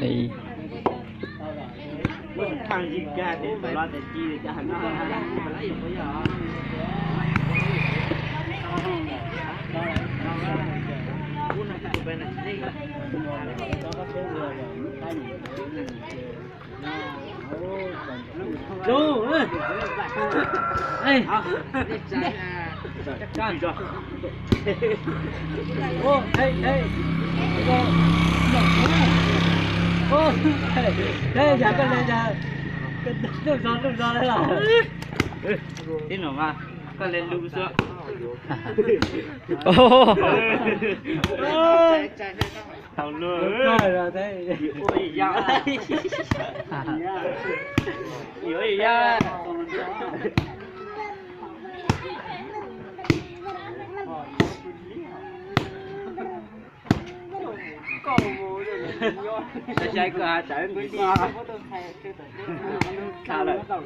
Ej. Ej, yog koj le, yog lub zog lub zog lawm. Ib no mas koj le lub xwb. Thaum luag ua ib yam, ua ib yam. Saib koj has tas kuv li tha lawm.